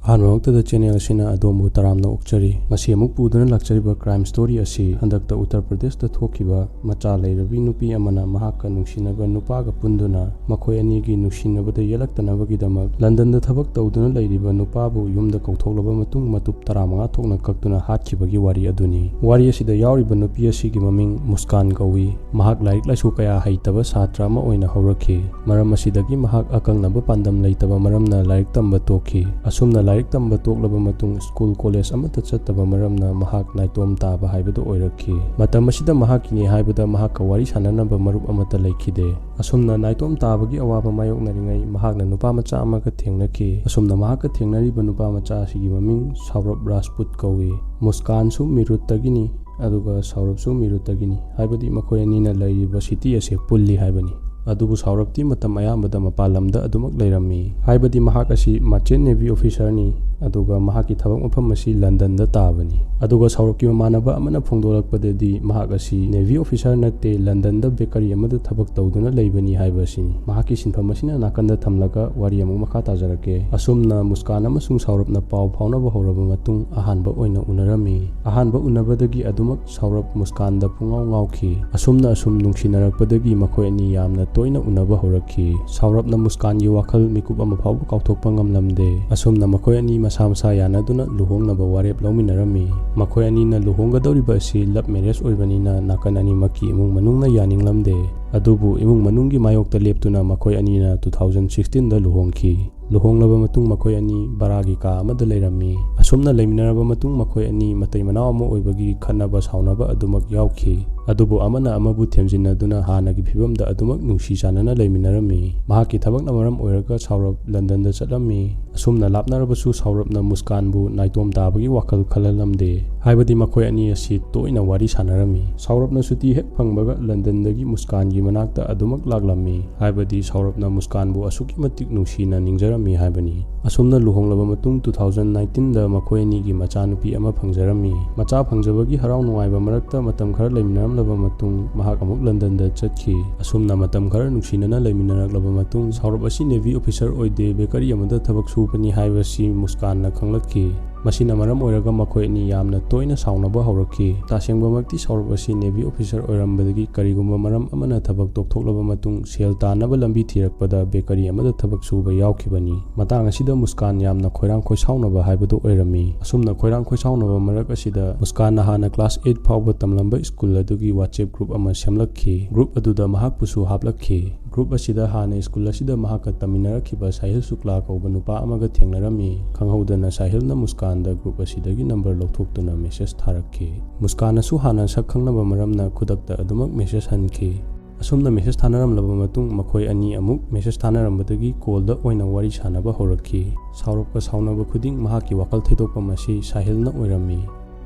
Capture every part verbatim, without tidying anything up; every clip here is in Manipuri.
ꯑꯍꯥꯟꯕꯃꯛꯇꯗ channel ꯑꯁꯤꯅ ꯑꯗꯣꯝꯕꯨ ꯇꯔꯥꯝꯅ ꯑꯣꯛꯆꯔꯤ꯫ ꯉꯁꯤ ꯑꯃꯨꯛ ꯄꯨꯗꯨꯅ ꯂꯥꯛꯆꯔꯤꯕ crime story ꯑꯁꯤ ꯍꯟꯗꯛꯇ ꯎꯠꯇꯔ ꯄ꯭ꯔꯗꯦꯁꯇ ꯊꯣꯛꯈꯤꯕ ꯃꯆꯥ ꯂꯩꯔꯕꯤ ꯅꯨꯄꯤ ꯑꯃꯅ ꯃꯍꯥꯛꯀ ꯅꯨꯡꯁꯤꯅꯕ ꯅꯨꯄꯥꯒ ꯄꯨꯟꯗꯨꯅ ꯃꯈꯣꯏ ꯑꯅꯤꯒꯤ ꯅꯨꯡꯁꯤꯅꯕꯗ ꯌꯦꯠꯂꯛꯇꯅꯕꯒꯤꯗꯃꯛ ꯂꯟꯗꯟꯗ ꯊꯕꯛ ꯇꯧꯗꯨꯅ ꯂꯩꯔꯤꯕ ꯅꯨꯄꯥꯕꯨ ꯌꯨꯝꯗ ꯀꯧꯊꯣꯛꯂꯕ ꯃꯇꯨꯡ ꯃꯇꯨꯞ ꯇꯔꯥꯃꯉꯥ ꯊꯣꯛꯅ ꯀꯛꯇꯨꯅ ꯍꯥꯠꯈꯤꯕꯒꯤ ꯋꯥꯔꯤ ꯑꯗꯨꯅꯤ꯫ ꯋꯥꯔꯤ ꯑꯁꯤꯗ ꯌꯥꯎꯔꯤꯕ ꯅꯨꯄꯤ ꯑꯁꯤꯒꯤ ꯃꯃꯤꯡ ꯃꯨꯁꯀꯥꯟ ꯀꯧꯏ꯫ ꯃꯍꯥꯛ ꯂꯥꯏꯔꯤꯛ ꯂꯥꯏꯁꯨ ꯀꯌꯥ ꯍꯩꯇꯕ ꯁꯥꯇ꯭ꯔ ꯑꯃ ꯑꯣꯏꯅ ꯍꯧꯔꯛꯈꯤ꯫ ꯃꯔꯝ ꯑꯁꯤꯗꯒꯤ ꯃꯍꯥꯛ ꯑꯀꯛꯅꯕ ꯄꯥꯟꯗꯝ ꯂꯩꯇꯕ ꯃꯔꯝꯅ ꯂꯥꯏꯔꯤꯛ ꯇꯝꯕ ꯇꯣꯛꯈꯤ꯫ ꯑꯁꯨꯝꯅ ꯂꯥꯏꯔꯤꯛ ꯇꯝꯕ ꯇꯣꯛꯂꯕ ꯃꯇꯨꯡ ꯁ꯭ꯀꯨꯜ ꯀꯣꯂꯦꯖ ꯑꯃꯠꯇ ꯆꯠꯇꯕ ꯃꯔꯝꯅ ꯃꯍꯥꯛ ꯅꯥꯏꯇꯣꯝ ꯇꯥꯕ ꯍꯥꯏꯕꯗꯨ ꯑꯣꯏꯔꯛꯈꯤ꯫ ꯃꯇꯝ ꯑꯁꯤꯗ ꯃꯍꯥꯛꯀꯤꯅꯤ ꯍꯥꯏꯕꯗ ꯃꯍꯥꯛꯀ ꯋꯥꯔꯤ ꯁꯥꯟꯅꯅꯕ ꯃꯔꯨꯞ ꯑꯃꯠꯇ ꯂꯩꯈꯤꯗꯦ꯫ ꯑꯁꯨꯝꯅ ꯅꯥꯏꯇꯣꯝ ꯇꯥꯕꯒꯤ ꯑꯋꯥꯕ ꯃꯥꯌꯣꯛꯅꯔꯤꯉꯩ ꯃꯍꯥꯛꯅ ꯅꯨꯄꯥ ꯃꯆꯥ ꯑꯃꯒ ꯊꯦꯡꯅꯈꯤ꯫ ꯑꯁꯨꯝꯅ ꯃꯍꯥꯛꯀ ꯊꯦꯡꯅꯔꯤꯕ ꯅꯨꯄꯥ ꯃꯆꯥ ꯑꯁꯤꯒꯤ ꯃꯃꯤꯡ ꯁꯥꯎꯔꯕ ꯔꯥꯖꯄꯨꯠ ꯀꯧꯏ꯫ ꯃꯨꯁꯀꯥꯟꯁꯨ ꯃꯤꯔꯨꯠꯇꯒꯤꯅꯤ, ꯑꯗꯨꯒ ꯁꯥꯎꯔꯕꯁꯨ ꯃꯤꯔꯨꯠꯇꯒꯤꯅꯤ, ꯍꯥꯏꯕꯗꯤ ꯃꯈꯣꯏ ꯑꯅꯤꯅ ꯂꯩꯔꯤꯕ ꯁꯤꯇꯤ ꯑꯁꯦ ꯄꯨꯜꯂꯤ ꯍꯥꯏꯕꯅꯤ꯫ ꯑꯗꯨꯕꯨ ꯁꯥꯎꯔꯕꯇꯤ ꯃꯇꯝ ꯑꯌꯥꯝꯕꯗ ꯃꯄꯥꯟ ꯂꯝꯗ ꯑꯗꯨꯃꯛ ꯂꯩꯔꯝꯃꯤ, ꯍꯥꯏꯕꯗꯤ ꯃꯍꯥꯛ ꯑꯁꯤ merchant navy officerꯅꯤ, ꯑꯗꯨꯒ ꯃꯍꯥꯛꯀꯤ ꯊꯕꯛ ꯃꯐꯝ ꯑꯁꯤ ꯂꯟꯗꯟꯗ ꯇꯥꯕꯅꯤ꯫ ꯑꯗꯨꯒ ꯁꯥꯎꯔꯕꯀꯤ ꯃꯃꯥꯟꯅꯕ ꯑꯃꯅ ꯐꯣꯡꯗꯣꯔꯛꯄꯗꯗꯤ ꯃꯍꯥꯛ ꯑꯁꯤ navy officer ꯅꯠꯇꯦ, ꯂꯟꯗꯟꯗ bakery ꯑꯃꯗ ꯊꯕꯛ ꯇꯧꯗꯨꯅ ꯂꯩꯕꯅꯤ ꯍꯥꯏꯕ ꯑꯁꯤꯅꯤ꯫ ꯃꯍꯥꯛꯀꯤ ꯁꯤꯟꯐꯝ ꯑꯁꯤꯅ ꯅꯥꯀꯟꯗ ꯊꯝꯂꯒ ꯋꯥꯔꯤ ꯑꯃꯨꯛ ꯃꯈꯥ ꯇꯥꯖꯔꯛꯀꯦ꯫ ꯑꯁꯨꯝꯅ ꯃꯨꯁꯀꯥꯟ ꯑꯃꯁꯨꯡ ꯁꯥꯎꯔꯕꯅ ꯄꯥꯎ ꯐꯥꯎꯅꯕ ꯍꯧꯔꯕ ꯃꯇꯨꯡ ꯑꯍꯥꯟꯕ ꯑꯣꯏꯅ ꯎꯅꯔꯝꯃꯤ꯫ ꯑꯍꯥꯟꯕ ꯎꯅꯕꯗꯒꯤ ꯑꯗꯨꯃꯛ ꯁꯥꯎꯔꯕ ꯃꯨꯁꯀꯥꯟꯗ ꯄꯨꯡꯉꯥꯎ ꯉꯥꯎꯈꯤ꯫ ꯑꯁꯨꯝꯅ ꯑꯁꯨꯝ ꯅꯨꯡꯁꯤꯅꯔꯛꯄꯗꯒꯤ ꯃꯈꯣꯏ ꯑꯅꯤ ꯌꯥꯝꯅ ꯇꯣꯏꯅ ꯎꯅꯕ ꯍꯧꯔꯛꯈꯤ꯫ ꯁꯥꯎꯔꯕꯅ ꯃꯨꯁꯀꯥꯟꯒꯤ ꯋꯥꯈꯜ ꯃꯤꯀꯨꯞ ꯑꯃ ꯐꯥꯎꯕ ꯀꯥꯎꯊꯣꯛꯄ ꯉꯝꯂꯝꯗꯦ꯫ ꯑꯁꯨꯝꯅ ꯃꯈꯣꯏ ꯑꯅꯤ ꯃꯁꯥ ꯃꯁꯥ ꯌꯥꯅꯗꯨꯅ ꯂꯨꯍꯣꯡꯅꯕ ꯋꯥꯔꯦꯞ ꯂꯧꯃꯤꯟꯅꯔꯝꯃꯤ꯫ ꯃꯈꯣꯏ ꯑꯅꯤꯅ ꯂꯨꯍꯣꯡꯒꯗꯧꯔꯤꯕ ꯑꯁꯤ love marriage ꯑꯣꯏꯕꯅꯤꯅ ꯅꯥꯀꯟ ꯑꯅꯤꯃꯛꯀꯤ ꯏꯃꯨꯡ ꯃꯅꯨꯡꯅ ꯌꯥꯅꯤꯡꯂꯝꯗꯦ꯫ ꯑꯗꯨꯕꯨ ꯏꯃꯨꯡ ꯃꯅꯨꯡꯒꯤ ꯃꯥꯌꯣꯛꯇ ꯂꯦꯞꯇꯨꯅ ꯃꯈꯣꯏ ꯑꯅꯤꯅ two thousand sixteenꯗ ꯂꯨꯍꯣꯡꯈꯤ꯫ ꯂꯨꯍꯣꯡꯂꯕ ꯃꯇꯨꯡ ꯃꯈꯣꯏ ꯑꯅꯤ ꯚꯔꯥꯒꯤ ꯀꯥ ꯑꯃꯗ ꯂꯩꯔꯝꯃꯤ꯫ ꯑꯁꯨꯝꯅ ꯂꯩꯃꯤꯟꯅꯔꯕ ꯃꯇꯨꯡ ꯃꯈꯣꯏ ꯑꯅꯤ ꯃꯇꯩ ꯃꯅꯥꯎ ꯑꯃ ꯑꯣꯏꯕꯒꯤ ꯈꯠꯅꯕ ꯁꯥꯎꯅꯕ ꯑꯗꯨꯃꯛ ꯌꯥꯎꯈꯤ꯫ ꯑꯗꯨꯕꯨ ꯑꯃꯅ ꯑꯃꯕꯨ ꯊꯦꯝꯖꯤꯟꯅꯗꯨꯅ ꯍꯥꯟꯅꯒꯤ ꯐꯤꯕꯝꯗ ꯑꯗꯨꯃꯛ ꯅꯨꯡꯁꯤ ꯆꯥꯟꯅꯅ ꯂꯩꯃꯤꯟꯅꯔꯝꯃꯤ꯫ ꯃꯍꯥꯛꯀꯤ ꯊꯕꯛꯅ ꯃꯔꯝ ꯑꯣꯏꯔꯒ ꯁꯥꯎꯔꯕ ꯂꯟꯗꯟꯗ ꯆꯠꯂꯝꯃꯤ꯫ ꯑꯁꯨꯝꯅ ꯂꯥꯞꯅꯔꯕꯁꯨ ꯁꯥꯎꯔꯕꯅ ꯃꯨꯁꯀꯥꯟꯕꯨ ꯅꯥꯏꯇꯣꯝ ꯇꯥꯕꯒꯤ ꯋꯥꯈꯜ ꯈꯜꯍꯜꯂꯝꯗꯦ, ꯍꯥꯏꯕꯗꯤ ꯃꯈꯣꯏ ꯑꯅꯤ ꯑꯁꯤ ꯇꯣꯏꯅ ꯋꯥꯔꯤ ꯁꯥꯟꯅꯔꯝꯃꯤ꯫ ꯁꯥꯎꯔꯕꯅ ꯁꯨꯇꯤ ꯍꯦꯛ ꯐꯪꯕꯒ ꯂꯟꯗꯟꯗꯒꯤ ꯃꯨꯁꯀꯥꯟ ꯃꯅꯥꯛꯇ ꯑꯗꯨꯃꯛ ꯂꯥꯛꯂꯝꯃꯤ꯫ ꯍꯥꯏꯕꯗꯤ ꯁꯥꯎꯔꯞꯅ ꯃꯨꯁꯀꯥꯟꯕꯨ ꯑꯁꯨꯛꯀꯤ ꯃꯇꯤꯛ ꯅꯨꯡꯁꯤꯅ ꯅꯤꯡꯖꯔꯝꯃꯤ ꯍꯥꯏꯕꯅꯤ꯫ ꯑꯁꯨꯝꯅ ꯂꯨꯍꯣꯡꯂꯕ ꯃꯇꯨꯡ two thousand nineteenꯗ ꯃꯈꯣꯏ ꯑꯅꯤꯒꯤ ꯃꯆꯥꯅꯨꯄꯤ ꯑꯃ ꯐꯪꯖꯔꯝꯃꯤ꯫ ꯃꯆꯥ ꯐꯪꯖꯕꯒꯤ ꯍꯔꯥꯎ ꯅꯨꯡꯉꯥꯏꯕ ꯃꯔꯛꯇ ꯃꯇꯝ ꯈꯔ ꯂꯩꯃꯤꯟꯅꯔꯝꯂꯕ ꯃꯇꯨꯡ ꯃꯍꯥꯛ ꯑꯃꯨꯛ ꯂꯟꯗꯟꯗ ꯆꯠꯈꯤ꯫ ꯑꯁꯨꯝꯅ ꯃꯇꯝ ꯈꯔ ꯅꯨꯡꯁꯤꯅꯅ ꯂꯩꯃꯤꯟꯅꯔꯛꯂꯕ ꯃꯇꯨꯡ ꯁꯥꯎꯔꯞ ꯑꯁꯤ ꯅꯦꯚꯤ ꯑꯣꯐꯤꯁꯔ ꯑꯣꯏꯗꯦ, ꯕꯦꯀꯔꯤ ꯑꯃꯗ ꯊꯕꯛ ꯁꯨꯕꯅꯤ ꯍꯥꯏꯕꯁꯤ ꯃꯨꯁꯀꯥꯟꯅ ꯈꯪꯂꯛꯈꯤ꯫ ꯃꯁꯤꯅ ꯃꯔꯝ ꯑꯣꯏꯔꯒ ꯃꯈꯣꯏ ꯑꯅꯤ ꯌꯥꯝꯅ ꯇꯣꯏꯅ ꯁꯥꯎꯅꯕ ꯍꯧꯔꯛꯈꯤ꯫ ꯇꯁꯦꯡꯕꯃꯛꯇꯤ ꯁꯥꯎꯔꯞ ꯑꯁꯤ ꯅꯦꯚꯤ ꯑꯣꯐꯤꯁꯔ ꯑꯣꯏꯔꯝꯕꯗꯒꯤ ꯀꯔꯤꯒꯨꯝꯕ ꯃꯔꯝ ꯑꯃꯅ ꯊꯕꯛ ꯇꯣꯛꯊꯣꯛꯂꯕ ꯃꯇꯨꯡ ꯁꯦꯜ ꯇꯥꯟꯅꯕ ꯂꯝꯕꯤ ꯊꯤꯔꯛꯄꯗ ꯕꯦꯀꯔꯤ ꯑꯃꯗ ꯊꯕꯛ ꯁꯨꯕ ꯌꯥꯎꯈꯤꯕꯅꯤ꯫ ꯃꯇꯥꯡ ꯑꯁꯤꯗ ꯃꯨꯁꯀꯥꯟ ꯌꯥꯝꯅ ꯈꯣꯏꯔꯥꯡ ꯈꯣꯏꯁꯥꯎꯅꯕ ꯍꯥꯏꯕꯗꯨ ꯑꯣꯏꯔꯝꯃꯤ꯫ ꯑꯁꯨꯝꯅ ꯈꯣꯏꯔꯥꯡ ꯈꯣꯏꯁꯥꯎꯅꯕ ꯃꯔꯛ ꯑꯁꯤꯗ ꯃꯨꯁꯀꯥꯟꯅ ꯍꯥꯟꯅ class eight ꯐꯥꯎꯕ ꯇꯝꯂꯝꯕ ꯁ꯭ꯀꯨꯜ ꯑꯗꯨꯒꯤ WhatsApp group ꯑꯃ ꯁꯦꯝꯂꯛꯈꯤ꯫ Group ꯑꯗꯨꯗ ꯃꯍꯥꯛꯄꯨꯁꯨ ꯍꯥꯞꯂꯛꯈꯤ꯫ Group ꯑꯁꯤꯗ ꯍꯥꯟꯅ ꯁ꯭ꯀꯨꯜ ꯑꯁꯤꯗ ꯃꯍꯥꯛꯀ ꯇꯝꯃꯤꯟꯅꯔꯛꯈꯤꯕ ꯁꯥꯍꯤꯜ ꯁꯨꯛꯂꯥ ꯀꯧꯕ ꯅꯨꯄꯥ ꯑꯃꯒ ꯊꯦꯡꯅꯔꯝꯃꯤ꯫ ꯈꯪꯍꯧꯗꯅ ꯁꯥꯍꯤꯜꯅ ꯃꯨꯁꯀꯥꯟꯗ group ꯑꯁꯤꯗꯒꯤ number ꯂꯧꯊꯣꯛꯇꯨꯅ message ꯊꯥꯔꯛꯈꯤ꯫ ꯃꯨꯁꯀꯥꯟꯅꯁꯨ ꯍꯥꯟꯅ ꯁꯛ ꯈꯪꯅꯕ ꯃꯔꯝꯅ ꯈꯨꯗꯛꯇ ꯑꯗꯨꯃꯛ message ꯍꯟꯈꯤ꯫ ꯑꯁꯨꯝꯅ message ꯊꯥꯅꯔꯝꯂꯕ ꯃꯇꯨꯡ ꯃꯈꯣꯏ ꯑꯅꯤ ꯑꯃꯨꯛ message ꯊꯥꯅꯔꯝꯕꯗꯒꯤ callꯗ ꯑꯣꯏꯅ ꯋꯥꯔꯤ ꯁꯥꯟꯅꯕ ꯍꯧꯔꯛꯈꯤ꯫ ꯁꯥꯎꯔꯞꯀ ꯁꯥꯎꯅꯕ ꯈꯨꯗꯤꯡ ꯃꯍꯥꯛꯀꯤ ꯋꯥꯈꯜ ꯊꯩꯗꯣꯛꯄ ꯑꯁꯤ ꯁꯥꯍꯤꯜꯅ ꯑꯣꯏꯔꯝꯃꯤ꯫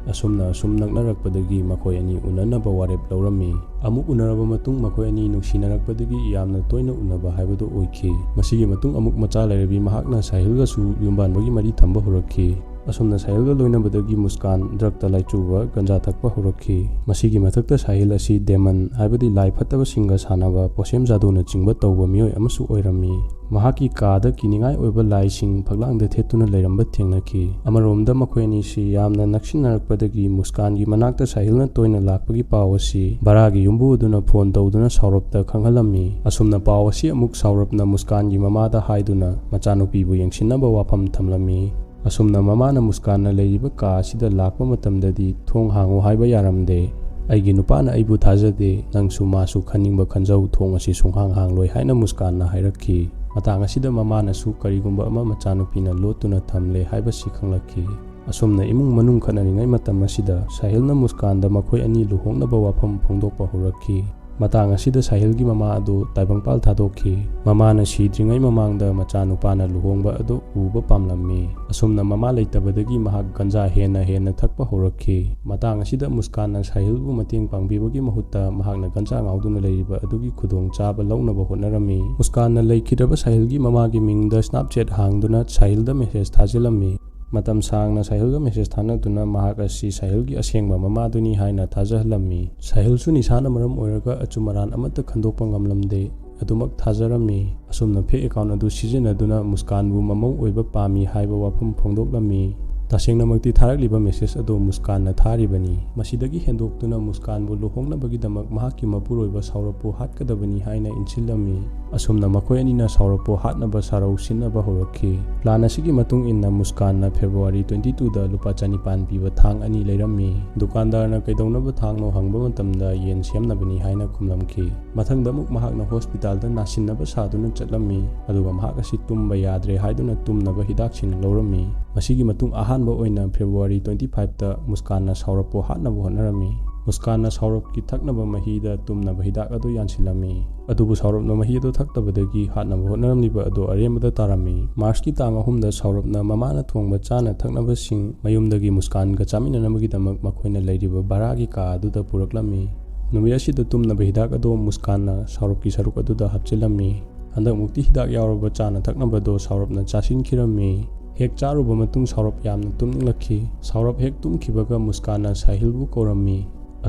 ꯑꯁꯨꯝꯅ ꯑꯁꯨꯝ ꯅꯛꯅꯔꯛꯄꯗꯒꯤ ꯃꯈꯣꯏ ꯑꯅꯤ ꯎꯅꯅꯕ ꯋꯥꯔꯦꯞ ꯂꯧꯔꯝꯃꯤ꯫ ꯑꯃꯨꯛ ꯎꯅꯔꯕ ꯃꯇꯨꯡ ꯃꯈꯣꯏ ꯑꯅꯤ ꯅꯨꯡꯁꯤꯅꯔꯛꯄꯗꯒꯤ ꯌꯥꯝꯅ ꯇꯣꯏꯅ ꯎꯅꯕ ꯍꯥꯏꯕꯗꯨ ꯑꯣꯏꯈꯤ꯫ ꯃꯁꯤꯒꯤ ꯃꯇꯨꯡ ꯑꯃꯨꯛ ꯃꯆꯥ ꯂꯩꯔꯕꯤ ꯃꯍꯥꯛꯅ ꯁꯥꯍꯤꯜꯒꯁꯨ ꯌꯨꯝꯕꯥꯟꯕꯒꯤ ꯃꯔꯤ ꯊꯝꯕ ꯍꯧꯔꯛꯈꯤ꯫ ꯑꯁꯨꯝꯅ ꯁꯥꯍꯤꯜꯒ ꯂꯣꯏꯅꯕꯗꯒꯤ ꯃꯨꯁꯀꯥꯟ drugꯇ ꯂꯥꯏꯆꯨꯕ ꯒꯟꯖꯥ ꯊꯛꯄ ꯍꯧꯔꯛꯈꯤ꯫ ꯃꯁꯤꯒꯤ ꯃꯊꯛꯇ ꯁꯥꯍꯤꯜ ꯑꯁꯤ demon ꯍꯥꯏꯕꯗꯤ ꯂꯥꯏ ꯐꯠꯇꯕꯁꯤꯡꯒ ꯁꯥꯟꯅꯕ, ꯄꯣꯁꯦꯝ ꯖꯥꯗꯨꯅꯆꯤꯡꯕ ꯇꯧꯕ ꯃꯤꯑꯣꯏ ꯑꯃꯁꯨ ꯑꯣꯏꯔꯝꯃꯤ꯫ ꯃꯍꯥꯛꯀꯤ ꯀꯥꯗ ꯀꯤꯅꯤꯡꯉꯥꯏ ꯑꯣꯏꯕ ꯂꯥꯏꯁꯤꯡ ꯐꯛꯂꯥꯡꯗ ꯊꯦꯠꯇꯨꯅ ꯂꯩꯔꯝꯕ ꯊꯦꯡꯅꯈꯤ꯫ ꯑꯃꯔꯣꯝꯗ ꯃꯈꯣꯏ ꯑꯅꯤꯁꯤ ꯌꯥꯝꯅ ꯅꯛꯁꯤꯟꯅꯔꯛꯄꯗꯒꯤ ꯃꯨꯁꯀꯥꯟꯒꯤ ꯃꯅꯥꯛꯇ ꯁꯥꯍꯤꯜꯅ ꯇꯣꯏꯅ ꯂꯥꯛꯄꯒꯤ ꯄꯥꯎ ꯑꯁꯤ ꯚꯔꯥꯒꯤ ꯌꯨꯝꯕꯨ ꯑꯗꯨꯅ phone ꯇꯧꯗꯨꯅ ꯁꯥꯎꯔꯞꯇ ꯈꯪꯍꯜꯂꯝꯃꯤ꯫ ꯑꯁꯨꯝꯅ ꯄꯥꯎ ꯑꯁꯤ ꯑꯃꯨꯛ ꯁꯥꯎꯔꯞꯅ ꯃꯨꯁꯀꯥꯟꯒꯤ ꯃꯃꯥꯗ ꯍꯥꯏꯗꯨꯅ ꯃꯆꯥꯅꯨꯄꯤꯕꯨ ꯌꯦꯡꯁꯤꯟꯅꯕ ꯋꯥꯐꯝ ꯊꯝꯂꯝꯃꯤ꯫ ꯑꯁꯨꯝꯅ ꯃꯃꯥꯅ ꯃꯨꯁꯀꯥꯟꯅ ꯂꯩꯔꯤꯕ ꯀꯥ ꯑꯁꯤꯗ ꯂꯥꯛꯄ ꯃꯇꯝꯗꯗꯤ ꯊꯣꯡ ꯍꯥꯡꯉꯨ ꯍꯥꯏꯕ ꯌꯥꯔꯝꯗꯦ꯫ "ꯑꯩꯒꯤ ꯅꯨꯄꯥꯅ ꯑꯩꯕꯨ ꯊꯥꯖꯗꯦ, ꯅꯪꯁꯨ ꯃꯥꯁꯨ ꯈꯟꯅꯤꯡꯕ ꯈꯟꯖꯧ, ꯊꯣꯡ ꯑꯁꯤ ꯁꯨꯡꯍꯥꯡ ꯍꯥꯡꯂꯣꯏ" ꯍꯥꯏꯅ ꯃꯨꯁꯀꯥꯟꯅ ꯍꯥꯏꯔꯛꯈꯤ꯫ ꯃꯇꯥꯡ ꯑꯁꯤꯗ ꯃꯃꯥꯅꯁꯨ ꯀꯔꯤꯒꯨꯝꯕ ꯑꯃ ꯃꯆꯥꯅꯨꯄꯤꯅ ꯂꯣꯠꯇꯨꯅ ꯊꯝꯂꯦ ꯍꯥꯏꯕꯁꯤ ꯈꯪꯂꯛꯈꯤ꯫ ꯑꯁꯨꯝꯅ ꯏꯃꯨꯡ ꯃꯅꯨꯡ ꯈꯠꯅꯔꯤꯉꯩ ꯃꯇꯝ ꯑꯁꯤꯗ ꯁꯥꯍꯤꯜꯅ ꯃꯨꯁꯀꯥꯟꯗ ꯃꯈꯣꯏ ꯑꯅꯤ ꯂꯨꯍꯣꯡꯅꯕ ꯋꯥꯐꯝ ꯐꯣꯡꯗꯣꯛꯄ ꯍꯧꯔꯛꯈꯤ꯫ ꯃꯇꯥꯡ ꯑꯁꯤꯗ ꯁꯥꯍꯤꯜꯒꯤ ꯃꯃꯥ ꯑꯗꯨ ꯇꯥꯏꯕꯪꯄꯥꯜ ꯊꯥꯗꯣꯛꯈꯤ꯫ ꯃꯃꯥꯅ ꯁꯤꯗ꯭ꯔꯤꯉꯩ ꯃꯃꯥꯡꯗ ꯃꯆꯥꯅꯨꯄꯥꯅ ꯂꯨꯍꯣꯡꯕ ꯑꯗꯨ ꯎꯕ ꯄꯥꯝꯂꯝꯃꯤ꯫ ꯑꯁꯨꯝꯅ ꯃꯃꯥ ꯂꯩꯇꯕꯗꯒꯤ ꯃꯍꯥꯛ ꯒꯟꯖꯥ ꯍꯦꯟꯅ ꯍꯦꯟꯅ ꯊꯛꯄ ꯍꯧꯔꯛꯈꯤ꯫ ꯃꯇꯥꯡ ꯑꯁꯤꯗ ꯃꯨꯁꯀꯥꯟꯅ ꯁꯥꯍꯤꯜꯕꯨ ꯃꯇꯦꯡ ꯄꯥꯡꯕꯤꯕꯒꯤ ꯃꯍꯨꯠꯇ ꯃꯍꯥꯛꯅ ꯒꯟꯖꯥ ꯉꯥꯎꯗꯨꯅ ꯂꯩꯔꯤꯕ ꯑꯗꯨꯒꯤ ꯈꯨꯗꯣꯡꯆꯥꯕ ꯂꯧꯅꯕ ꯍꯣꯠꯅꯔꯝꯃꯤ꯫ ꯃꯨꯁꯀꯥꯟꯅ ꯂꯩꯈꯤꯗ꯭ꯔꯕ ꯁꯥꯍꯤꯜꯒꯤ ꯃꯃꯥꯒꯤ ꯃꯤꯡꯗ Snapchat ꯍꯥꯡꯗꯨꯅ ꯁꯥꯍꯤꯜꯗ message ꯊꯥꯖꯤꯜꯂꯝꯃꯤ꯫ ꯃꯇꯝ ꯁꯥꯡꯅ ꯁꯥꯍꯤꯜꯒ message ꯊꯥꯅꯗꯨꯅ ꯃꯍꯥꯛ ꯑꯁꯤ ꯁꯥꯍꯤꯜꯒꯤ ꯑꯁꯦꯡꯕ ꯃꯃꯥꯗꯨꯅꯤ ꯍꯥꯏꯅ ꯊꯥꯖꯍꯜꯂꯝꯃꯤ꯫ ꯁꯥꯍꯤꯜꯁꯨ ꯅꯤꯁꯥꯅ ꯃꯔꯝ ꯑꯣꯏꯔꯒ ꯑꯆꯨꯝ ꯑꯔꯥꯟ ꯑꯃꯠꯇ ꯈꯟꯗꯣꯛꯄ ꯉꯝꯂꯝꯗꯦ꯫ ꯑꯗꯨꯃꯛ ꯊꯥꯖꯔꯝꯃꯤ꯫ ꯑꯁꯨꯝꯅ fake account ꯑꯗꯨ ꯁꯤꯖꯤꯟꯅꯗꯨꯅ ꯃꯨꯁꯀꯥꯟꯕꯨ ꯃꯃꯧ ꯑꯣꯏꯕ ꯄꯥꯝꯃꯤ ꯍꯥꯏꯕ ꯋꯥꯐꯝ ꯐꯣꯡꯗꯣꯛꯂꯝꯃꯤ꯫ ꯇꯁꯦꯡꯅꯃꯛꯇꯤ ꯊꯥꯔꯛꯂꯤꯕ message ꯑꯗꯨ ꯃꯨꯁꯀꯥꯟꯅ ꯊꯥꯔꯤꯕꯅꯤ꯫ ꯃꯁꯤꯗꯒꯤ ꯍꯦꯟꯗꯣꯛꯇꯨꯅ ꯃꯨꯁꯀꯥꯟꯕꯨ ꯂꯨꯍꯣꯡꯅꯕꯒꯤꯗꯃꯛ ꯃꯍꯥꯛꯀꯤ ꯃꯄꯨꯔꯣꯏꯕ ꯁꯥꯎꯔꯞꯄꯨ ꯍꯥꯠꯀꯗꯕꯅꯤ ꯍꯥꯏꯅ ꯏꯟꯁꯤꯜꯂꯝꯃꯤ꯫ ꯑꯁꯨꯝꯅ ꯃꯈꯣꯏ ꯑꯅꯤꯅ ꯁꯥꯎꯔꯞꯄꯨ ꯍꯥꯠꯅꯕ ꯁꯥꯔꯧ ꯁꯤꯟꯅꯕ ꯍꯧꯔꯛꯈꯤ꯫ Plan ꯑꯁꯤꯒꯤ ꯃꯇꯨꯡ ꯏꯟꯅ ꯃꯨꯁꯀꯥꯟꯅ February twenty twoꯗ ꯂꯨꯄꯥ ꯆꯅꯤꯄꯥꯟ ꯄꯤꯕ ꯊꯥꯡ ꯑꯅꯤ ꯂꯩꯔꯝꯃꯤ꯫ ꯗꯨꯀꯥꯟꯗꯥꯔꯅ ꯀꯩꯗꯧꯅꯕ ꯊꯥꯡꯅꯣ ꯍꯪꯕ ꯃꯇꯝꯗ ꯌꯦꯟ ꯁꯦꯝꯅꯕꯅꯤ ꯍꯥꯏꯅ ꯈꯨꯝꯂꯝꯈꯤ꯫ ꯃꯊꯪꯗ ꯑꯃꯨꯛ ꯃꯍꯥꯛꯅ hospitalꯗ ꯅꯥꯁꯤꯟꯅꯕ ꯁꯥꯗꯨꯅ ꯆꯠꯂꯝꯃꯤ, ꯑꯗꯨꯒ ꯃꯍꯥꯛ ꯑꯁꯤ ꯇꯨꯝꯕ ꯌꯥꯗ꯭ꯔꯦ ꯍꯥꯏꯗꯨꯅ ꯇꯨꯝꯅꯕ ꯍꯤꯗꯥꯛꯁꯤꯡ ꯂꯧꯔꯝꯃꯤ꯫ ꯃꯁꯤꯒꯤ ꯃꯇꯨꯡ ꯑꯍꯥꯟꯕ ꯑꯣꯏꯅ February twenty fiveꯇ ꯃꯨꯁꯀꯥꯟꯅ ꯁꯥꯎꯔꯞꯄꯨ ꯍꯥꯠꯅꯕ ꯍꯣꯠꯅꯔꯝꯃꯤ꯫ ꯃꯨꯁꯀꯥꯟꯅ ꯁꯥꯎꯔꯞꯀꯤ ꯊꯛꯅꯕ ꯃꯍꯤꯗ ꯇꯨꯝꯅꯕ ꯍꯤꯗꯥꯛ ꯑꯗꯨ ꯌꯥꯟꯁꯤꯜꯂꯝꯃꯤ꯫ ꯑꯗꯨꯕꯨ ꯁꯥꯎꯔꯞꯅ ꯃꯍꯤ ꯑꯗꯨ ꯊꯛꯇꯕꯗꯒꯤ ꯍꯥꯠꯅꯕ ꯍꯣꯠꯅꯔꯝꯂꯤꯕ ꯑꯗꯨ ꯑꯔꯦꯝꯕꯗ ꯇꯥꯔꯝꯃꯤ꯫ Marchꯀꯤ ꯇꯥꯡ ꯑꯍꯨꯝꯗ ꯁꯥꯎꯔꯞꯅ ꯃꯃꯥꯅ ꯊꯣꯡꯕ ꯆꯥꯅ ꯊꯛꯅꯕꯁꯤꯡ ꯃꯌꯨꯝꯗꯒꯤ ꯃꯨꯁꯀꯥꯟꯒ ꯆꯥꯃꯤꯟꯅꯅꯕꯒꯤꯗꯃꯛ ꯃꯈꯣꯏꯅ ꯂꯩꯔꯤꯕ ꯚꯔꯥꯒꯤ ꯀꯥ ꯑꯗꯨꯗ ꯄꯨꯔꯛꯂꯝꯃꯤ꯫ ꯅꯨꯃꯤꯠ ꯑꯁꯤꯗ ꯇꯨꯝꯅꯕ ꯍꯤꯗꯥꯛ ꯑꯗꯨ ꯃꯨꯁꯀꯥꯟꯅ ꯁꯥꯎꯔꯞꯀꯤ ꯁꯔꯨꯛ ꯑꯗꯨꯗ ꯍꯥꯞꯆꯤꯜꯂꯝꯃꯤ꯫ ꯍꯟꯗꯛꯃꯨꯛꯇꯤ ꯍꯤꯗꯥꯛ ꯌꯥꯎꯔꯕ ꯆꯥꯅ ꯊꯛꯅꯕꯗꯣ ꯁꯥꯎꯔꯞꯅ ꯆꯥꯁꯤꯟꯈꯤꯔꯝꯃꯤ꯫ ꯍꯦꯛ ꯆꯥꯔꯨꯕ ꯃꯇꯨꯡ ꯁꯥꯎꯔꯞ ꯌꯥꯝꯅ ꯇꯨꯝꯅꯤꯡꯂꯛꯈꯤ꯫ ꯁꯥꯎꯔꯞ ꯍꯦꯛ ꯇꯨꯝꯈꯤꯕꯒ ꯃꯨꯁꯀꯥꯟꯅ ꯁꯥꯍꯤꯜꯕꯨ ꯀꯧꯔꯝꯃꯤ꯫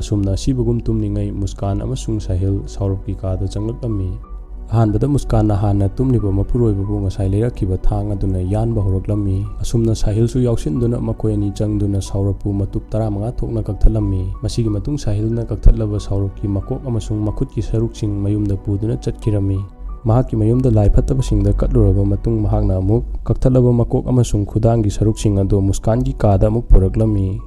ꯑꯁꯨꯝꯅ ꯑꯁꯤꯕꯒꯨꯝ ꯇꯨꯝꯂꯤꯉꯩ ꯃꯨꯁꯀꯥꯟ ꯑꯃꯁꯨꯡ ꯁꯥꯍꯤꯜ ꯁꯥꯎꯔꯞꯀꯤ ꯀꯥꯗ ꯆꯪꯂꯛꯂꯝꯃꯤ꯫ ꯑꯍꯥꯟꯕꯗ ꯃꯨꯁꯀꯥꯟꯅ ꯍꯥꯟꯅ ꯇꯨꯝꯂꯤꯕ ꯃꯄꯨꯔꯣꯏꯕꯕꯨ ꯉꯁꯥꯏ ꯂꯩꯔꯛꯈꯤꯕ ꯊꯥꯡ ꯑꯗꯨꯅ ꯌꯥꯟꯕ ꯍꯧꯔꯛꯂꯝꯃꯤ꯫ ꯑꯁꯨꯝꯅ ꯁꯥꯍꯤꯜꯁꯨ ꯌꯥꯎꯁꯤꯟꯗꯨꯅ ꯃꯈꯣꯏ ꯑꯅꯤ ꯆꯪꯗꯨꯅ ꯁꯥꯎꯔꯞꯄꯨ ꯃꯇꯨꯞ ꯇꯔꯥꯃꯉꯥ ꯊꯣꯛꯅ ꯀꯛꯊꯠꯂꯝꯃꯤ꯫ ꯃꯁꯤꯒꯤ ꯃꯇꯨꯡ ꯁꯥꯍꯤꯜꯅ ꯀꯛꯊꯠꯂꯕ ꯁꯥꯎꯔꯞꯀꯤ ꯃꯀꯣꯛ ꯑꯃꯁꯨꯡ ꯃꯈꯨꯠꯀꯤ ꯁꯔꯨꯛꯁꯤꯡ ꯃꯌꯨꯝꯗ ꯄꯨꯗꯨꯅ ꯆꯠꯈꯤꯔꯝꯃꯤ꯫ ꯃꯍꯥꯛꯀꯤ ꯃꯌꯨꯝꯗ ꯂꯥꯏ ꯐꯠꯇꯕꯁꯤꯡꯗ ꯀꯠꯂꯨꯔꯕ ꯃꯇꯨꯡ ꯃꯍꯥꯛꯅ ꯑꯃꯨꯛ ꯀꯛꯊꯠꯂꯕ ꯃꯀꯣꯛ ꯑꯃꯁꯨꯡ ꯈꯨꯗꯥꯡꯒꯤ ꯁꯔꯨꯛꯁꯤꯡ ꯑꯗꯨ ꯃꯨꯁꯀꯥꯟꯒꯤ ꯀꯥꯗ ꯑꯃꯨꯛ ꯄꯨꯔꯛꯂꯝꯃꯤ꯫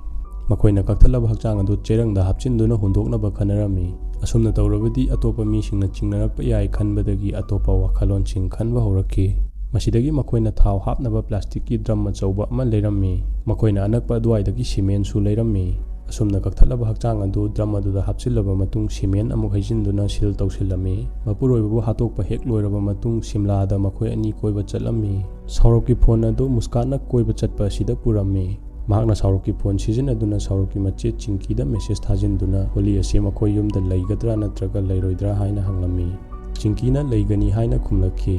ꯃꯈꯣꯏꯅ ꯀꯛꯊꯠꯂꯕ ꯍꯛꯆꯥꯡ ꯑꯗꯨ ꯆꯦꯔꯪꯗ ꯍꯥꯞꯆꯤꯟꯗꯨꯅ ꯍꯨꯟꯗꯣꯛꯅꯕ ꯈꯟꯅꯔꯝꯃꯤ꯫ ꯑꯁꯨꯝꯅ ꯇꯧꯔꯕꯗꯤ ꯑꯇꯣꯞꯄ ꯃꯤꯁꯤꯡꯅ ꯆꯤꯡꯅꯔꯛꯄ ꯌꯥꯏ ꯈꯟꯕꯗꯒꯤ ꯑꯇꯣꯞꯄ ꯋꯥꯈꯜꯂꯣꯟꯁꯤꯡ ꯈꯟꯕ ꯍꯧꯔꯛꯈꯤ꯫ ꯃꯁꯤꯗꯒꯤ ꯃꯈꯣꯏꯅ ꯊꯥꯎ ꯍꯥꯞꯅꯕ plasticꯀꯤ drum ꯑꯆꯧꯕ ꯑꯃ ꯂꯩꯔꯝꯃꯤ꯫ ꯃꯈꯣꯏꯅ ꯑꯅꯛꯄ ꯑꯗꯨꯋꯥꯏꯗꯒꯤ cementꯁꯨ ꯂꯩꯔꯝꯃꯤ꯫ ꯑꯁꯨꯝꯅ ꯀꯛꯊꯠꯂꯕ ꯍꯛꯆꯥꯡ ꯑꯗꯨ ꯗ꯭ꯔꯝ ꯑꯗꯨꯗ ꯍꯥꯞꯆꯤꯜꯂꯕ ꯃꯇꯨꯡ ꯁꯤꯃꯦꯟ ꯑꯃꯨꯛ ꯍꯩꯖꯤꯟꯗꯨꯅ ꯁꯤꯜ ꯇꯧꯁꯤꯜꯂꯝꯃꯤ꯫ ꯃꯄꯨꯔꯣꯏꯕꯕꯨ ꯍꯥꯠꯇꯣꯛꯄ ꯍꯦꯛ ꯂꯣꯏꯔꯕ ꯃꯇꯨꯡ ꯁꯤꯝꯂꯥꯗ ꯃꯈꯣꯏ ꯑꯅꯤ ꯀꯣꯏꯕ ꯆꯠꯂꯝꯃꯤ꯫ ꯁꯥꯎꯔꯞꯀꯤ ꯐꯣꯟ ꯑꯗꯨ ꯃꯨꯁꯀꯥꯟꯅ ꯀꯣꯏꯕ ꯆꯠꯄ ꯑꯁꯤꯗ ꯄꯨꯔꯝꯃꯤ꯫ ꯃꯍꯥꯛꯅ ꯁꯥꯎꯔꯞꯀꯤ ꯐꯣꯟ ꯁꯤꯖꯤꯟꯅꯗꯨꯅ ꯁꯥꯎꯔꯞꯀꯤ ꯃꯆꯦ ꯆꯤꯡꯀꯤꯗ ꯃꯦꯁꯦꯖ ꯊꯥꯖꯤꯟꯗꯨꯅ ꯍꯣꯂꯤ ꯑꯁꯤ ꯃꯈꯣꯏ ꯌꯨꯝꯗ ꯂꯩꯒꯗ꯭ꯔꯥ ꯅꯠꯇ꯭ꯔꯒ ꯂꯩꯔꯣꯏꯗ꯭ꯔꯥ ꯍꯥꯏꯅ ꯍꯪꯂꯝꯃꯤ꯫ ꯆꯤꯡꯀꯤꯅ ꯂꯩꯒꯅꯤ ꯍꯥꯏꯅ ꯈꯨꯝꯂꯛꯈꯤ꯫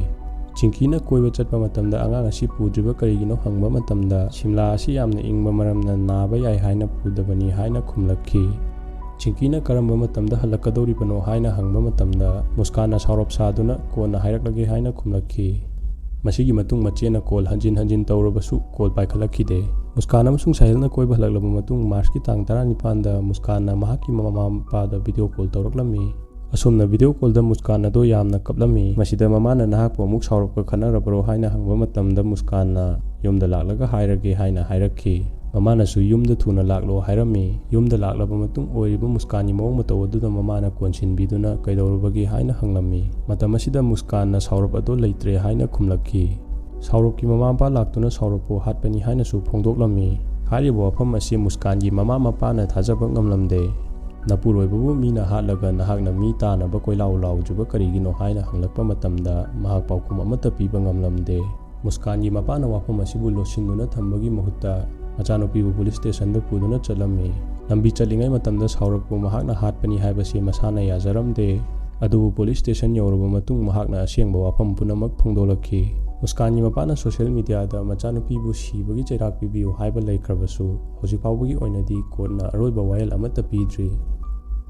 ꯆꯤꯡꯀꯤꯅ ꯀꯣꯏꯕ ꯆꯠꯄ ꯃꯇꯝꯗ ꯑꯉꯥꯡ ꯑꯁꯤ ꯄꯨꯗ꯭ꯔꯤꯕ ꯀꯔꯤꯒꯤꯅꯣ ꯍꯪꯕ ꯃꯇꯝꯗ ꯁꯤꯝꯂꯥ ꯑꯁꯤ ꯌꯥꯝꯅ ꯏꯪꯕ ꯃꯔꯝꯅ ꯅꯥꯕ ꯌꯥꯏ ꯍꯥꯏꯅ ꯄꯨꯗꯕꯅꯤ ꯍꯥꯏꯅ ꯈꯨꯝꯂꯛꯈꯤ꯫ ꯆꯤꯡꯀꯤꯅ ꯀꯔꯝꯕ ꯃꯇꯝꯗ ꯍꯜꯂꯛꯀꯗꯧꯔꯤꯕꯅꯣ ꯍꯥꯏꯅ ꯍꯪꯕ ꯃꯇꯝꯗ ꯃꯨꯁꯀꯥꯟꯅ ꯁꯥꯎꯔꯞ ꯁꯥꯗꯨꯅ ꯀꯣꯟꯅ ꯍꯥꯏꯔꯛꯂꯒꯦ ꯍꯥꯏꯅ ꯈꯨꯝꯂꯛꯈꯤ꯫ ꯃꯁꯤꯒꯤ ꯃꯇꯨꯡ ꯃꯆꯦꯅ ꯀꯣꯜ ꯍꯟꯖꯤꯟ ꯍꯟꯖꯤꯟ ꯇꯧꯔꯕꯁꯨ ꯀꯣꯜ ꯄꯥꯏꯈꯠꯂꯛꯈꯤꯗꯦ꯫ ꯃꯨꯁꯀꯥꯟ ꯑꯃꯁꯨꯡ ꯁꯥꯍꯤꯜꯅ ꯀꯣꯏꯕ ꯍꯜꯂꯛꯂꯕ ꯃꯇꯨꯡ ꯃꯥꯔꯆꯀꯤ ꯇꯥꯡ ꯇꯔꯥꯅꯤꯄꯥꯟꯗ ꯃꯨꯁꯀꯥꯟꯅ ꯃꯍꯥꯛꯀꯤ ꯃꯃꯥ ꯃꯄꯥꯗ ꯚꯤꯗꯤꯑꯣ ꯀꯣꯜ ꯇꯧꯔꯛꯂꯝꯃꯤ꯫ ꯑꯁꯨꯝꯅ ꯚꯤꯗꯤꯑꯣ ꯀꯣꯜꯗ ꯃꯨꯁꯀꯥꯟ ꯑꯗꯣ ꯌꯥꯝꯅ ꯀꯞꯂꯝꯃꯤ꯫ ꯃꯁꯤꯗ ꯃꯃꯥꯅ ꯅꯍꯥꯛꯄꯨ ꯑꯃꯨꯛ ꯁꯥꯎꯔꯛꯄ ꯈꯠꯅꯔꯕ꯭ꯔꯣ ꯍꯥꯏꯅ ꯍꯪꯕ ꯃꯇꯝꯗ ꯃꯨꯁꯀꯥꯟꯅ ꯌꯨꯝꯗ ꯂꯥꯛꯂꯒ ꯍꯥꯏꯔꯒꯦ ꯍꯥꯏꯅ ꯍꯥꯏꯔꯛꯈꯤ꯫ ꯃꯃꯥꯅꯁꯨ ꯌꯨꯝꯗ ꯊꯨꯅ ꯂꯥꯛꯂꯣ ꯍꯥꯏꯔꯝꯃꯤ꯫ ꯌꯨꯝꯗ ꯂꯥꯛꯂꯕ ꯃꯇꯨꯡ ꯑꯣꯏꯔꯤꯕ ꯃꯨꯁꯀꯥꯟꯒꯤ ꯃꯑꯣꯡ ꯃꯇꯧ ꯑꯗꯨꯗ ꯃꯃꯥꯅ ꯀꯣꯟꯁꯤꯟꯕꯤꯗꯨꯅ ꯀꯩꯗꯧꯔꯕꯒꯦ ꯍꯥꯏꯅ ꯍꯪꯂꯝꯃꯤ꯫ ꯃꯇꯝ ꯑꯁꯤꯗ ꯃꯨꯁꯀꯥꯟꯅ ꯁꯥꯎꯔꯞ ꯑꯗꯣ ꯂꯩꯇ꯭ꯔꯦ ꯍꯥꯏꯅ ꯈꯨꯝꯂꯛꯈꯤ꯫ ꯁꯥꯎꯔꯞꯀꯤ ꯃꯃꯥ ꯃꯄꯥ ꯂꯥꯛꯇꯨꯅ ꯁꯥꯎꯔꯞꯄꯨ ꯍꯥꯠꯄꯅꯤ ꯍꯥꯏꯅꯁꯨ ꯐꯣꯡꯗꯣꯛꯂꯝꯃꯤ꯫ ꯍꯥꯏꯔꯤꯕ ꯋꯥꯐꯝ ꯑꯁꯤ ꯃꯨꯁꯀꯥꯟꯒꯤ ꯃꯃꯥ ꯃꯄꯥꯅ ꯊꯥꯖꯕ ꯉꯝꯂꯝꯗꯦ꯫ ꯅꯄꯨꯔꯣꯏꯕꯕꯨ ꯃꯤꯅ ꯍꯥꯠꯂꯒ ꯅꯍꯥꯛꯅ ꯃꯤ ꯇꯥꯅꯕ ꯀꯣꯏꯂꯥꯎ ꯂꯥꯎꯖꯕ ꯀꯔꯤꯒꯤꯅꯣ ꯍꯥꯏꯅ ꯍꯪꯂꯛꯄ ꯃꯇꯝꯗ ꯃꯍꯥꯛ ꯄꯥꯎꯈꯨꯝ ꯑꯃꯠꯇ ꯄꯤꯕ ꯉꯝꯂꯝꯗꯦ꯫ ꯃꯨꯁꯀꯥꯟꯒꯤ ꯃꯄꯥꯅ ꯋꯥꯐꯝ ꯑꯁꯤꯕꯨ ꯂꯣꯠꯁꯤꯟꯗꯨꯅ ꯊꯝꯕꯒꯤ ꯃꯍꯨꯠꯇ ꯃꯆꯥꯅꯨꯄꯤꯕꯨ ꯄꯨꯂꯤꯁ ꯁ꯭ꯇꯦꯁꯟꯗ ꯄꯨꯗꯨꯅ ꯆꯠꯂꯝꯃꯤ꯫ ꯂꯝꯕꯤ ꯆꯠꯂꯤꯉꯩ ꯃꯇꯝꯗ ꯁꯥꯎꯔꯞꯄꯨ ꯃꯍꯥꯛꯅ ꯍꯥꯠꯄꯅꯤ ꯍꯥꯏꯕꯁꯤ ꯃꯁꯥꯅ ꯌꯥꯖꯔꯝꯗꯦ꯫ ꯑꯗꯨꯕꯨ ꯄꯨꯂꯤꯁ ꯁ꯭ꯇꯦꯁꯟ ꯌꯧꯔꯕ ꯃꯇꯨꯡ ꯃꯍꯥꯛꯅ ꯑꯁꯦꯡꯕ ꯋꯥꯐꯝ ꯄꯨꯝꯅꯃꯛ ꯐꯣꯡꯗꯣꯛꯂꯛꯈꯤ꯫ ꯃꯨꯁꯀꯥꯟꯒꯤ ꯃꯄꯥꯅ ꯁꯣꯁꯤꯌꯦꯜ ꯃꯤꯗꯤꯌꯥꯗ ꯃꯆꯥꯅꯨꯄꯤꯕꯨ ꯁꯤꯕꯒꯤ ꯆꯩꯔꯥꯛ ꯄꯤꯕꯤꯌꯨ ꯍꯥꯏꯕ ꯂꯩꯈ꯭ꯔꯕꯁꯨ, ꯍꯧꯖꯤꯛ ꯐꯥꯎꯕꯒꯤ ꯑꯣꯏꯅꯗꯤ ꯀꯣꯔꯠꯅ ꯑꯔꯣꯏꯕ ꯋꯥꯌꯦꯜ ꯑꯃꯠꯇ ꯄꯤꯗ꯭ꯔꯤ꯫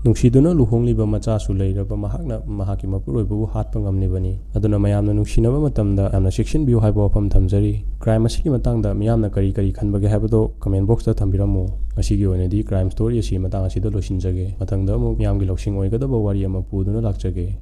ꯅꯨꯡꯁꯤꯗꯨꯅ ꯂꯨꯍꯣꯡꯂꯤꯕ ꯃꯆꯥꯁꯨ ꯂꯩꯔꯕ ꯃꯍꯥꯛꯅ ꯃꯍꯥꯛꯀꯤ ꯃꯄꯨꯔꯣꯏꯕꯕꯨ ꯍꯥꯠꯄ ꯉꯝꯂꯤꯕꯅꯤ꯫ ꯑꯗꯨꯅ ꯃꯌꯥꯝꯅ ꯅꯨꯡꯁꯤꯅꯕ ꯃꯇꯝꯗ ꯌꯥꯝꯅ ꯆꯦꯛꯁꯤꯟꯕꯤꯌꯨ ꯍꯥꯏꯕ ꯋꯥꯐꯝ ꯊꯝꯖꯔꯤ꯫ ꯀ꯭ꯔꯥꯏꯝ ꯑꯁꯤꯒꯤ ꯃꯇꯥꯡꯗ ꯃꯤꯌꯥꯝꯅ ꯀꯔꯤ ꯀꯔꯤ ꯈꯟꯕꯒꯦ ꯍꯥꯏꯕꯗꯣ ꯀꯃꯦꯟ ꯕꯣꯛꯁꯇ ꯊꯝꯕꯤꯔꯝꯃꯨ꯫ ꯉꯁꯤꯒꯤ ꯑꯣꯏꯅꯗꯤ ꯀ꯭ꯔꯥꯏꯝ ꯁ꯭ꯇꯣꯔꯤ ꯑꯁꯤ ꯃꯇꯥꯡ ꯑꯁꯤꯗ ꯂꯣꯏꯁꯤꯟꯖꯒꯦ꯫ ꯃꯊꯪꯗ ꯑꯃꯨꯛ ꯃꯤꯌꯥꯝꯒꯤ ꯂꯧꯁꯤꯡ ꯑꯣꯏꯒꯗꯕ ꯋꯥꯔꯤ ꯑꯃ ꯄꯨꯗꯨꯅ ꯂꯥꯛꯆꯒꯦ꯫